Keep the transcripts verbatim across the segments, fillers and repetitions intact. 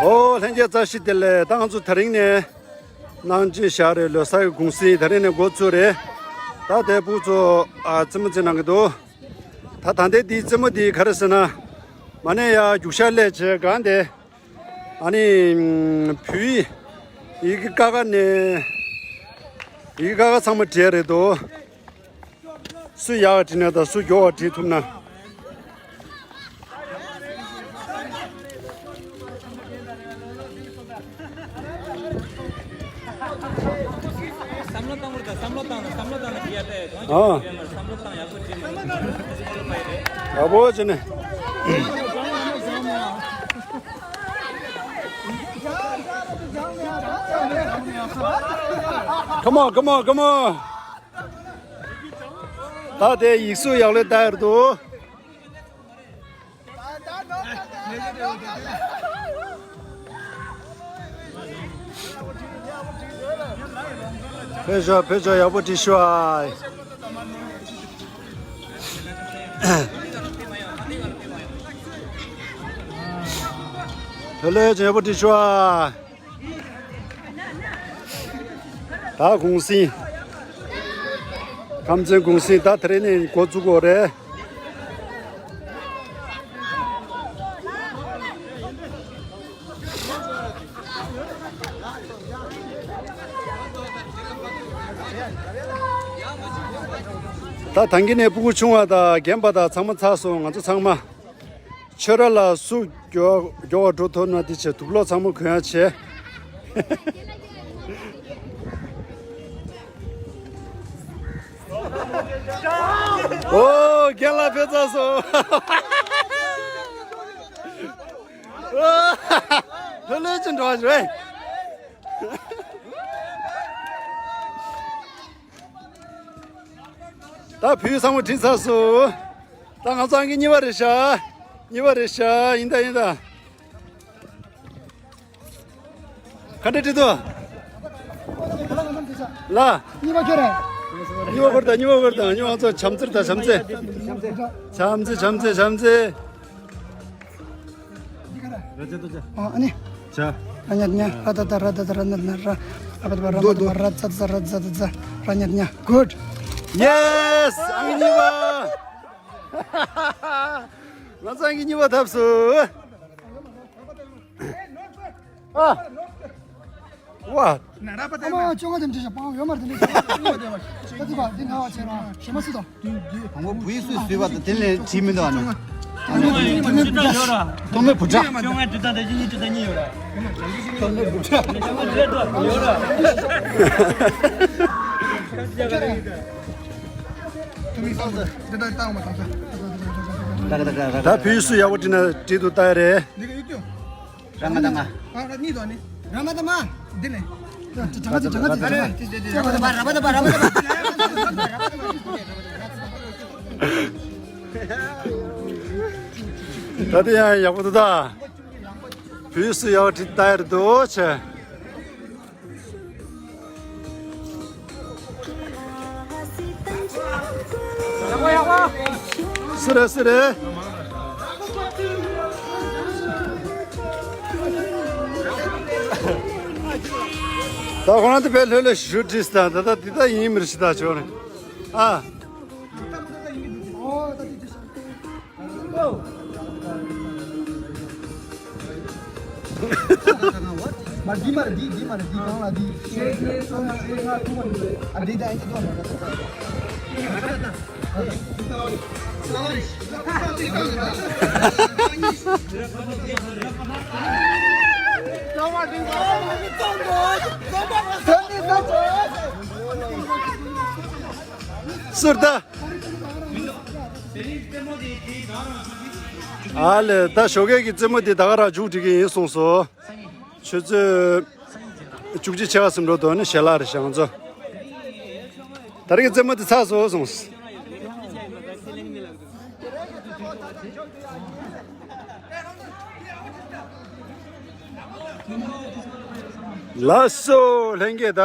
ཨོ་ལྷན་རྒྱས་བཀྲ་ཤིས་བདེ་ལེགས། ད་ང་ཚོ་དེ་རིང་ནས་གནང་གཅིག་བཞག་རེད། ལོ་གསར་གྱི་གུང་སེང་དེ་རིང་ནས་འགོ་ཚུགས་རེད། ད་དེ་ཕྲུ་གུ་ཚོ་ཨ་རྩེད་མོ་རྩེ་གནང་གི་འདུག་ད་ད་ལྟའི་འདིའི་རྩེད་མོ་འདི་ག་རེ་ཟེར་ན། མ་ནས་ཡ་རྒྱུག་ཤར་སླེབས་བྱས་གང་དེ། ཨ་ནི་བོད་ཡིག་གི་ཀ་ཁ་ནས་ཡི་གེ་ཀ་ཁ་ཚང་མ་བྲིས་རེད་འདུག་སུ་ཡག་བྲིས་ན་དང་སུ་མགྱོགས་བྲིས་ཐུབ་ན། བསམ་བློ་བཏང་བར་དང་བསམ་བློ་བཏང་ན་བསམ་བློ་བཏང་ན་ཅི་ཡ་ཏེ་གང་ཞིག་ཨ། བྱེད་མར་བསམ་བློ་བཏང་ཡག་པོ་བྱེད་མར་བསམ་བློ་བཏང་ཡག་པོ་བྱེད་མར་ཡག་པོ་བྱེད་ནས། Come on, come on, come on. ད་དེ་ཡིག་གཟུགས་ཡག་ལོས་ལྟ་ཡར་འདུག་ཕེབས་ཤོག་ཕེབས་ཤོག་ཡག་པོ་བྲིས་ཤོག་ཨ། ལྷོད་ལྷོད་ཅིག་ཡག་པོ་བྲིས་ཤོག་ཨ། ད་གུང་སེང་། ཁམས་ཚན་གུང་སེང་ད་དེ་རིང་ནས་འགོ་བཙུགས་དགོས་རེད། ད་ཐང་གི་ནས་ཕྲུ་གུ་ཆུང་བ་དང་རྒན་པ་དང་ཚང་མ་ཚར་སོང་། ང་ཚོ་ཚང་མ། ཆོས་ར་ལ་སུ་མགྱོགས་མགྱོགས་པ་འགྲོ་ཐུབ་ན་དེ་བྱས་དུག་ལོག་ཚང་མ་གོན་ཡ་བྱས། ཨོ་རྒན་ལགས་ཕེབས་ཚར་སོང་། ལྷོད་ལྷོད་ཅིག་འགྲོ་བ་རེད། ད་བོད་ཡིག་ཚང་མ་བྲིས་ཚར་སོང་། ད་ང་ཚོ་ཨང་ཀི་གཉིས་པ་རེད་ཤག་གཉིས་པ་རེད་ཤག་ཡིན་ད་ཡིན་ད། ག་འདྲ་བྲིས་འདུག་ལ། གཉིས་པ་ཁྱོད་རེད། གཉིས་པ་ཁོ་རེད་ད། གཉིས་པ་ཁོ་རེད་ད། གཉིས་པ་ང་ཚོ་བྱམས་བརྩེ་རེད་ད། བྱམས་བརྩེ། བྱམས་བརྩེ་བྱམས་བརྩེ་བྱམས་བརྩེ། འདི་ག་རེད། ར་ཛ་ཏ་ཛ། ཨ་ཨ་ནི། ཇ། ར་ཉ་ཉ། ར་ཏ་ཏ་ར་ཏ་ཏ་ར་ན་ན་ར། ར་པ་ཏ་པ་ར་མ་ཏ་མ། ར་ཙ་ཙ་ར་ཛ་ཏ་ཛ། ར་ཉ་ཉ། གུཌ། ཡེ་སི། ཨང་ཀི་གཉིས་པ། ང་ཚོ་ཨང་ཀི་གཉིས་པ་ཐོབ་སོང་། ཨ། ཝ། ཨ་མ་བཅོ་ལྔ་ཙམ་བྲིས་ཤག་སྤང་ཡོད་མ་རེད་དེ་འདྲ་ཞིག་ད་ཅི་པ་འདི་ང་བ་བྱས་ར་ཞེ་མ་སུ་དང་། དང་པོ་བུ་ཡིས་སུས་བཟོས་པ་དང་དེ་ལས་བྲིས་མི་འདུག་ཨ་ནི། ཐོག་མའི་བུ་ཕྲུག་ཐོག་མའི་བུ་ཕྲུག་བཅོ་ལྔ་བྲིས་སྟངས་དང་བཅུ་གཉིས་བྲིས་སྟངས་གཉིས་ཡོད་ར། ཐོག་མའི་བུ་ཕྲུག་ཐོག་མའི་བུ་ཕྲུག་ཡོད་ར། ཐོག་མའི་བུ་ཕྲུག་འདི་ལྟར་བཏང་བ་དང་ས། ད་བུ་ཡིས་སུ་ཡག་པོ་བྲིས་ན་བྲིས་འདུག་ལྟ་ཡ་རེད། འདི་ག་ཡོད་ཀྱང་། ར་མ་ཏ་མ། ཨ་ར་གཉིས་དོ་ནི། ར་མ་ཏ་མ། འདི་ནས། ད་གྲངས་ཀ་ཅིག་གྲངས་ཀ་ཅིག་གྲངས་ཀ་ཅིག་ད་དེ་ཡང་ཡག་པོ་འདུག་ད། བུ་ཡིས་སུ་ཡག་པོ་བྲིས་ལྟ་ཡ་རེད་འདུག་ཆེ། སུ་རེད་སུ་རེད། ད་ཁོ་རང་དེ་བས་ལྷོད་ལྷོད་ཞུ་དྲིས་ད། ད་ད་འདི་ད་ཡིན་མི་རེད་ཞེ་ད་ཆོག་རེད་ཨ། མ་འདི་མ་རེད། འདི་འདི་མ་རེད། འདི་གང་ལ་འདི། ཤེས་ཤེས་སོང་ཤེས་ང་ཐུག་མ་འདུག་ཨ་འདི་ད་ཨེ་འདི་ཐོག་མ་རེད། ཟུར་ད། ཨ་ལེ། ད་ཞོགས་ཀས་ཀྱི་རྩེད་མོ་འདི་ད་ག་རང་མཇུག་སྒྲིལ་གྱི་ཡིན་གསུངས་སོང་། ཆུ་ཚོད་བཅུ་གཅིག་ཕྱེད་ཀ་ཙམ་འགྲོ་འདུག་ཨ་ནི་ཞལ་ལག་རེ་བཞག་ང་ཚོ། ད་རེས་ཀྱི་རྩེད་མོ་འདི་ཚར་སོང་གསུངས། ལགས་སོ་ལྷན་རྒྱས། ད།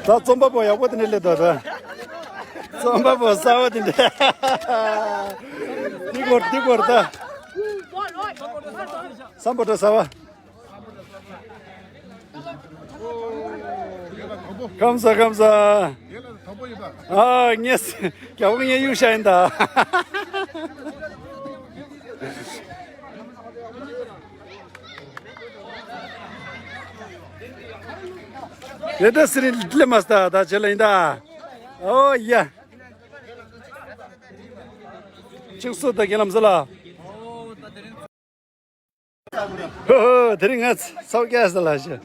ད་རྩོམ་པ་པོ་ཡག་པོ་དེ་ནས་སླེབས་འདུག་ད། རྩོམ་པ་པོ་གསར་བ་དེ་འདྲ། འདི་སྐོར་འདི་སྐོར་ད། སམ་བྷོ་ཊ་གསར་བ། ཁམས་བཟང་ཁམས་བཟང་། ཨ་ངས་རྒྱལ་པོ་ངས་གཡུག་བཞག་ཡིན་ད། རེད་ད་སི་རི་ལེ་མ་སྟ་ད་ཆེ་ལ་ཡིན་ད། ཨོ་ཡ། ཅིག་སུ་ད་རྒན་ལམ་ས་ལ། ཧོ་ཧོ་དེ་རིང་ང་ཚོ་སྐྱ་ས་ལ་ཤི།